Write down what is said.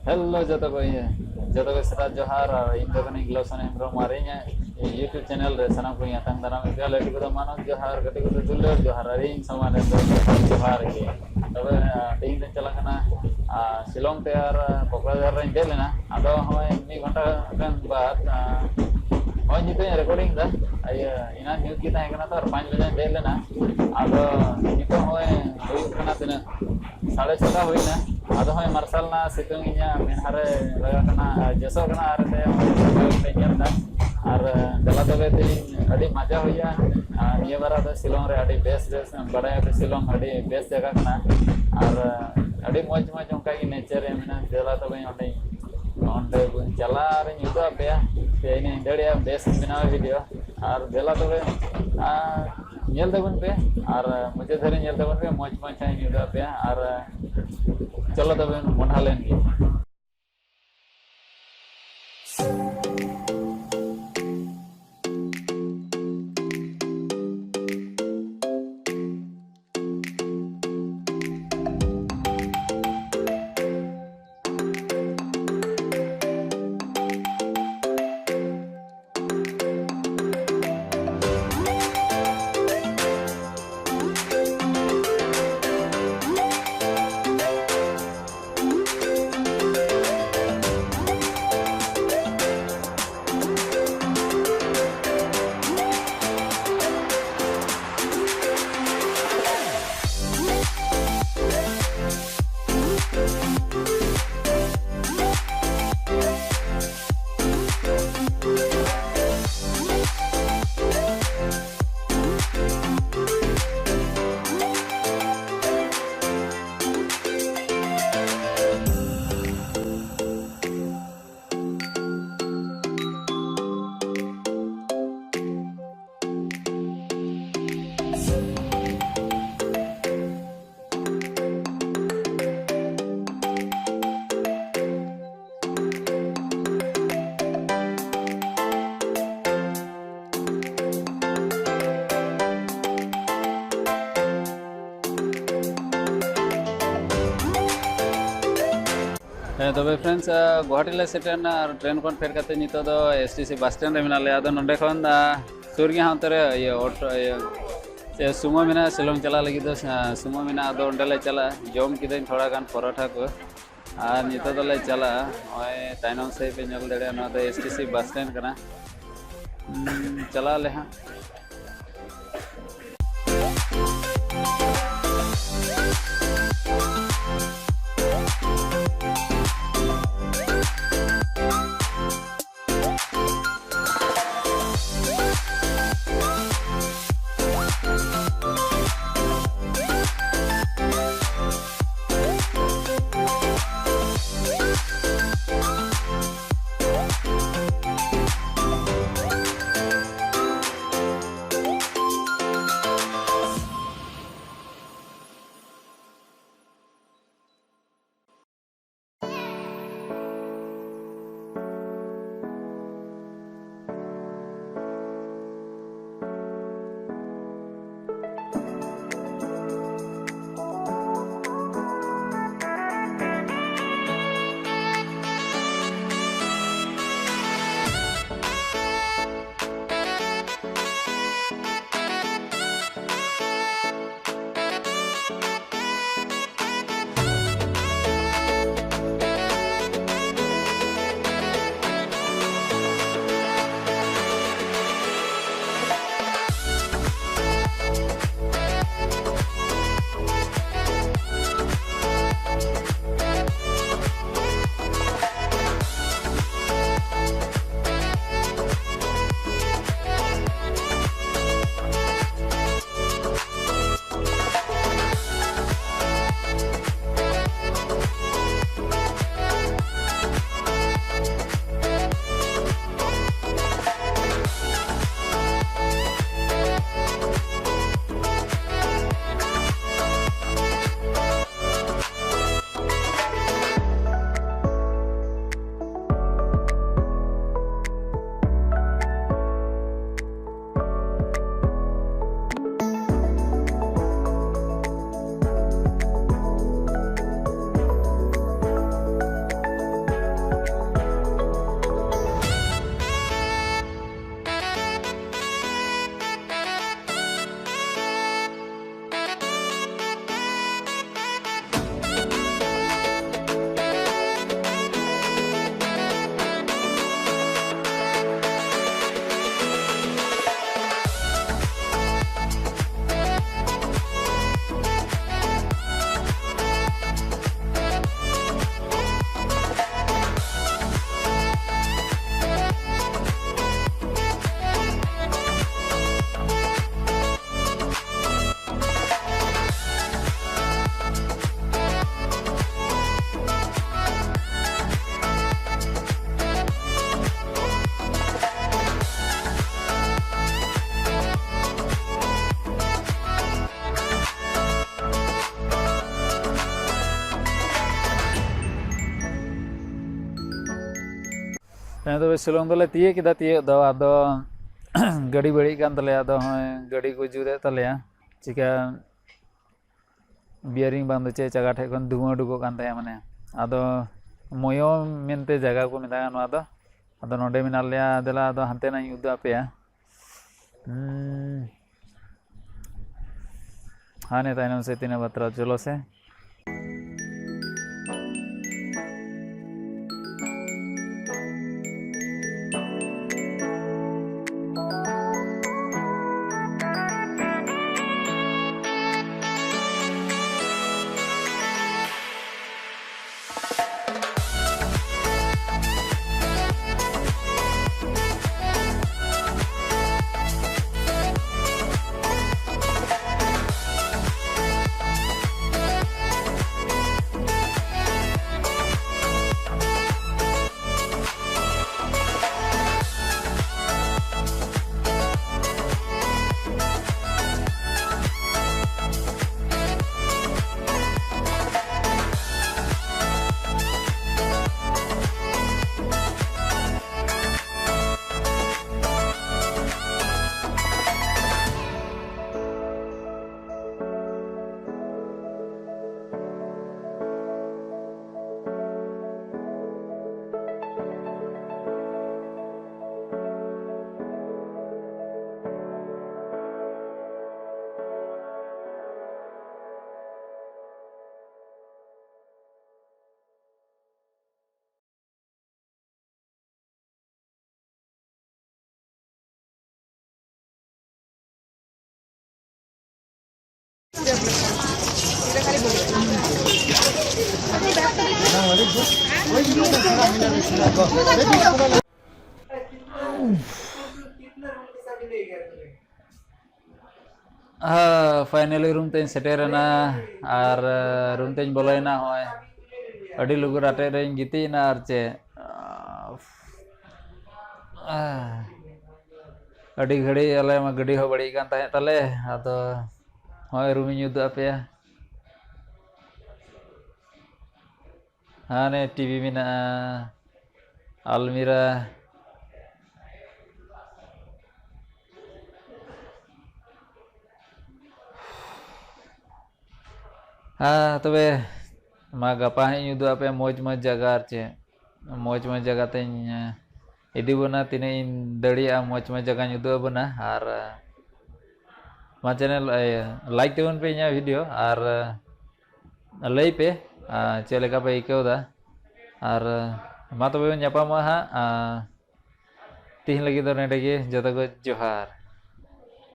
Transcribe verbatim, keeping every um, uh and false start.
Hello ᱡᱚᱛᱚ ᱠᱚ, ᱤᱭᱟᱹ, ᱡᱚᱛᱚ ᱠᱚ ᱥᱮᱛᱟᱜ ᱡᱚᱦᱟᱨ᱾ ᱟᱨ ᱤᱧ ᱫᱚ ᱠᱟᱹᱱᱟᱹᱧ ᱜᱞᱳᱥᱚᱱ ᱦᱮᱢᱵᱨᱚᱢ᱾ ᱟᱨ ᱤᱧᱟᱹᱜ YouTube ᱪᱮᱱᱮᱞ ᱨᱮ ᱥᱟᱱᱟᱢ ᱠᱚᱧ ᱟᱛᱟᱝ ᱫᱟᱨᱟᱢᱮᱫ ᱯᱮᱭᱟ᱾ ᱞᱟᱹᱴᱩ ᱠᱚᱫᱚ ᱢᱟᱱᱚᱛ ᱡᱚᱦᱟᱨ, ᱠᱟᱹᱴᱤᱡ ᱠᱚᱫᱚ ᱫᱩᱞᱟᱹᱲ ᱡᱚᱦᱟᱨ᱾ ᱟᱨ ᱤᱧ ᱥᱚᱢᱟᱱ ᱨᱮᱱ ᱫᱚ ᱡᱚᱦᱟᱨ ᱜᱮ᱾ ᱛᱚᱵᱮ, ᱟᱸ, ᱛᱮᱦᱮᱧ ᱫᱚᱧ ᱪᱟᱞᱟᱜ ᱠᱟᱱᱟ, ᱟᱸ, ᱥᱤᱞᱚᱝ ᱛᱮ᱾ ᱟᱨ ᱠᱚᱠᱲᱟᱡᱟᱦᱟᱨ ᱨᱮᱧ ᱫᱮᱡ ᱞᱮᱱᱟ᱾ ᱟᱫᱚ ᱦᱚᱸᱜᱼᱚᱭ ᱢᱤᱫ ᱜᱷᱚᱱᱴᱟ ᱜᱟᱱ ᱵᱟᱫ, ᱟᱸ, ᱱᱚᱜᱼᱚᱭ ᱱᱤᱛᱚᱜ ᱤᱧ ᱨᱮᱠᱚᱨᱰᱤᱝ ᱮᱫᱟ᱾ ᱤᱭᱟᱹ, ᱮᱱᱟᱝ ᱧᱩᱛ ᱜᱮ ᱛᱟᱦᱮᱸ ᱠᱟᱱᱟ ᱛᱚ, ᱟᱨ ᱯᱟᱸᱪ ᱵᱟᱡᱮᱧ ᱫᱮᱡ ᱞᱮᱱᱟ᱾ ᱟᱫᱚ ᱱᱤᱛᱚᱜ ᱦᱚᱸᱜᱼᱚᱭ ᱦᱩᱭᱩᱜ ᱠᱟᱱᱟ ᱛᱤᱱᱟᱹᱜ? ᱥᱟᱲᱮ ᱪᱷᱚᱴᱟ ᱦᱩᱭᱱᱟ᱾ ᱟᱫᱚ ᱦᱚᱸᱜᱼᱚᱭ ᱢᱟᱨᱥᱟᱞ ᱱᱟ, ᱥᱤᱛᱩᱝ ᱤᱧᱟᱹᱜ ᱢᱮᱫᱦᱟ ᱨᱮ ᱞᱟᱜᱟᱜ ᱠᱟᱱᱟ, ᱟᱨ ᱡᱚᱥᱚᱜ ᱠᱟᱱᱟ, ᱟᱨ ᱮᱱᱛᱮ ᱦᱚᱸᱜᱼᱚᱭ ᱧᱮᱞ ᱮᱫᱟ᱾ ᱟᱨ ᱫᱮᱞᱟ ᱛᱚᱵᱮ ᱛᱮᱦᱮᱧ ᱟᱹᱰᱤ ᱢᱟᱡᱟ ᱦᱩᱭᱩᱜᱼᱟ᱾ ᱟᱨ ᱱᱤᱭᱟᱹ ᱵᱟᱨ ᱫᱚ ᱥᱤᱞᱚᱝ ᱨᱮ ᱟᱹᱰᱤ ᱵᱮᱥ ᱵᱮᱥ ᱵᱟᱰᱟᱭᱟᱯᱮ, ᱥᱤᱞᱚᱝ ᱟᱹᱰᱤ ᱵᱮᱥ ᱡᱟᱭᱜᱟ ᱠᱟᱱᱟ᱾ ᱟᱨ ᱟᱹᱰᱤ ᱢᱚᱡᱽ ᱢᱚᱡᱽ ᱚᱱᱠᱟ ᱜᱮ ᱱᱮᱪᱟᱨ ᱨᱮ ᱢᱮᱱᱟᱜᱼᱟ᱾ ᱫᱮᱞᱟ ᱛᱚᱵᱮ ᱚᱸᱰᱮ, ᱚᱸᱰᱮ ᱵᱚᱱ ᱪᱟᱞᱟᱜ ᱟᱨᱤᱧ ᱩᱫᱩᱜ ᱟᱯᱮᱭᱟ᱾ ᱥᱮ ᱤᱧᱤᱧ ᱫᱟᱲᱮᱭᱟᱜᱼᱟ ᱵᱮᱥ ᱤᱧ ᱵᱮᱱᱟᱣᱟ ᱵᱷᱤᱰᱤᱭᱳ᱾ ᱟᱨ ᱫᱮᱞᱟ ᱛᱚᱵᱮ, ᱟᱨ ᱧᱮᱞ ᱛᱟᱵᱚᱱ ᱯᱮ, ᱟᱨ ᱢᱩᱪᱟᱹᱫ ᱫᱷᱟᱹᱨᱤᱡ ᱧᱮᱞ ᱛᱟᱵᱚᱱ ᱯᱮ᱾ ᱢᱚᱡᱽ ᱢᱚᱡᱽ ᱦᱟᱸᱜ ᱤᱧ ᱩᱫᱩᱜ ᱟᱯᱮᱭᱟ᱾ ᱟᱨ ᱪᱚᱞᱚ ᱛᱚᱵᱮ, ᱢᱚᱰᱷᱟ ᱞᱮᱱ ᱜᱮ᱾ ᱛᱚᱵᱮ friends, ᱜᱩᱣᱟᱦᱟᱴᱤ ᱞᱮ ᱥᱮᱴᱮᱨ ᱮᱱᱟ ᱟᱨ ᱴᱨᱮᱱ ᱠᱷᱚᱱ ᱯᱷᱮᱰ ᱠᱟᱛᱮ ᱱᱤᱛᱚᱜ ᱫᱚ S T C bus stand ᱨᱮ ᱢᱮᱱᱟᱜ ᱞᱮᱭᱟ᱾ ᱟᱫᱚ ᱱᱚᱸᱰᱮ ᱠᱷᱚᱱ ᱥᱩᱨ ᱜᱮ ᱦᱟᱸᱜ ᱚᱱᱛᱮ ᱨᱮ ᱤᱭᱟᱹ ᱚᱴᱳ ᱤᱭᱟᱹ ᱥᱮ ᱥᱩᱢᱳ ᱢᱮᱱᱟᱜᱼᱟ, ᱥᱤᱞᱚᱝ ᱪᱟᱞᱟᱜ ᱞᱟᱹᱜᱤᱫ ᱫᱚ ᱥᱩᱢᱳ ᱢᱮᱱᱟᱜᱼᱟ᱾ ᱟᱫᱚ ᱚᱸᱰᱮ ᱞᱮ ᱪᱟᱞᱟᱜᱼᱟ᱾ ᱡᱚᱢ ᱠᱤᱫᱟᱹᱧ ᱛᱷᱚᱲᱟ ᱜᱟᱱ ᱯᱚᱨᱚᱴᱷᱟ ᱠᱚ ᱟᱨ ᱱᱤᱛᱚᱜ ᱫᱚᱞᱮ ᱪᱟᱞᱟᱜᱼᱟ᱾ ᱱᱚᱜᱼᱚᱭ ᱛᱟᱭᱱᱚᱢ ᱥᱮᱫ ᱯᱮ ᱧᱮᱞ ᱫᱟᱲᱮᱭᱟᱜᱼᱟ, ᱱᱚᱣᱟ ᱫᱚ S T C bus stand ᱠᱟᱱᱟ᱾ ᱪᱟᱞᱟᱜ ᱟᱞᱮ ᱦᱟᱸᱜ᱾ ᱦᱮᱸ, ᱛᱚᱵᱮ ᱥᱤᱞᱚᱝ ᱫᱚᱞᱮ ᱛᱤᱭᱳᱜ ᱠᱮᱫᱟ, ᱛᱤᱭᱳᱜ ᱫᱚ᱾ ᱟᱫᱚ ᱜᱟᱹᱰᱤ ᱵᱟᱹᱲᱤᱡ ᱠᱟᱱ ᱛᱟᱞᱮᱭᱟ᱾ ᱟᱫᱚ ᱦᱚᱸᱜᱼᱚᱭ ᱜᱟᱹᱰᱤ ᱠᱚ ᱡᱩᱛᱮᱫ ᱛᱟᱞᱮᱭᱟ᱾ ᱪᱤᱠᱟ ᱵᱤᱭᱟᱨᱤᱝ ᱵᱟᱝ ᱫᱚ ᱪᱮᱫ ᱪᱟᱜᱟ ᱴᱷᱮᱡ ᱠᱷᱚᱱ ᱫᱷᱩᱣᱟᱹ ᱩᱰᱩᱠᱚᱜ ᱠᱟᱱ ᱛᱟᱦᱮᱸᱜᱼᱟ, ᱢᱟᱱᱮ᱾ ᱟᱫᱚ ᱢᱚᱭᱚ ᱢᱮᱱᱛᱮ ᱡᱟᱭᱜᱟ ᱠᱚ ᱢᱮᱛᱟᱜᱼᱟ ᱱᱚᱣᱟ ᱫᱚ᱾ ᱟᱫᱚ ᱱᱚᱰᱮ ᱢᱮᱱᱟᱜ ᱞᱮᱭᱟ, ᱫᱮᱞᱟ ᱟᱫᱚ ᱦᱟᱱᱛᱮ ᱱᱟᱜ ᱤᱧ ᱩᱫᱩᱜ ᱟᱯᱮᱭᱟ᱾ ᱦᱩᱸ᱾ ᱦᱟᱱᱮ ᱛᱟᱭᱱᱚᱢ ᱥᱮ ᱛᱤᱱᱟᱹᱜ ᱵᱟᱛᱨᱟᱣ, ᱪᱚᱞᱚ ᱥᱮ᱾ ᱯᱷᱟᱭᱱᱟᱞᱤ ᱨᱩᱢ ᱛᱮᱧ ᱥᱮᱴᱮᱨᱮᱱᱟ ᱟᱨ ᱨᱩᱢ ᱛᱮᱧ ᱵᱚᱞᱚᱭᱮᱱᱟ᱾ ᱦᱚᱸᱜᱼᱚᱭ ᱟᱹᱰᱤ ᱞᱩᱜᱩ ᱨᱟᱴᱮᱡ ᱨᱮᱧ ᱜᱤᱛᱤᱡ ᱮᱱᱟ᱾ ᱟᱨ ᱪᱮᱫ, ᱟᱹᱰᱤ ᱜᱷᱟᱹᱲᱤᱡ ᱟᱞᱮ ᱢᱟ ᱜᱟᱹᱰᱤ ᱦᱚᱸ ᱵᱟᱹᱲᱤᱡ ᱠᱟᱱ ᱛᱟᱦᱮᱸᱫ ᱛᱟᱞᱮ᱾ ᱟᱫᱚ ᱦᱚᱸᱜᱼᱚᱭ ᱨᱩᱢᱤᱧ ᱩᱫᱩᱜ ᱟᱯᱮᱭᱟ᱾ ᱦᱟᱱᱮ ᱴᱤᱵᱷᱤ ᱢᱮᱱᱟᱜᱼᱟ᱾ ᱟᱞᱢᱤᱨᱟ᱾ ᱦᱮᱸ, ᱛᱚᱵᱮ ᱢᱟ ᱜᱟᱯᱟ ᱦᱟᱸᱜ ᱤᱧ ᱩᱫᱩᱜ ᱟᱯᱮᱭᱟ ᱢᱚᱡᱽ ᱢᱚᱡᱽ ᱡᱟᱭᱜᱟ, ᱟᱨ ᱪᱮᱫ ᱢᱚᱡᱽ ᱢᱚᱡᱽ ᱡᱟᱭᱜᱟ ᱛᱮᱧ, ᱮ, ᱤᱫᱤ ᱵᱚᱱᱟ᱾ ᱛᱤᱱᱟᱹᱜ ᱤᱧ ᱫᱟᱲᱮᱭᱟᱜᱼᱟ ᱢᱚᱡᱽ ᱢᱚᱡᱽ ᱡᱟᱭᱜᱟᱧ ᱩᱫᱩᱜ ᱟᱵᱚᱱᱟ᱾ ᱟᱨ, ᱮ, ᱢᱟ channel, ᱮ, like ᱛᱟᱵᱚᱱ ᱯᱮ ᱤᱧᱟᱹᱜ video, ᱟᱨ, ᱮ, ᱞᱟᱹᱭ ᱯᱮ, ᱮ, ᱪᱮᱫ ᱞᱮᱠᱟ ᱯᱮ ᱟᱹᱭᱠᱟᱹᱣ ᱮᱫᱟ᱾ ᱟᱨ, ᱮ, ᱢᱟ ᱛᱚᱵᱮ ᱵᱚᱱ ᱧᱟᱯᱟᱢᱚᱜᱼᱟ ᱦᱟᱸᱜ, ᱮ, ᱛᱤᱦᱤᱧ ᱞᱟᱹᱜᱤᱫ ᱫᱚ ᱱᱚᱸᱰᱮ ᱜᱮ᱾ ᱡᱚᱛᱚ ᱠᱚ ᱡᱚᱦᱟᱨ᱾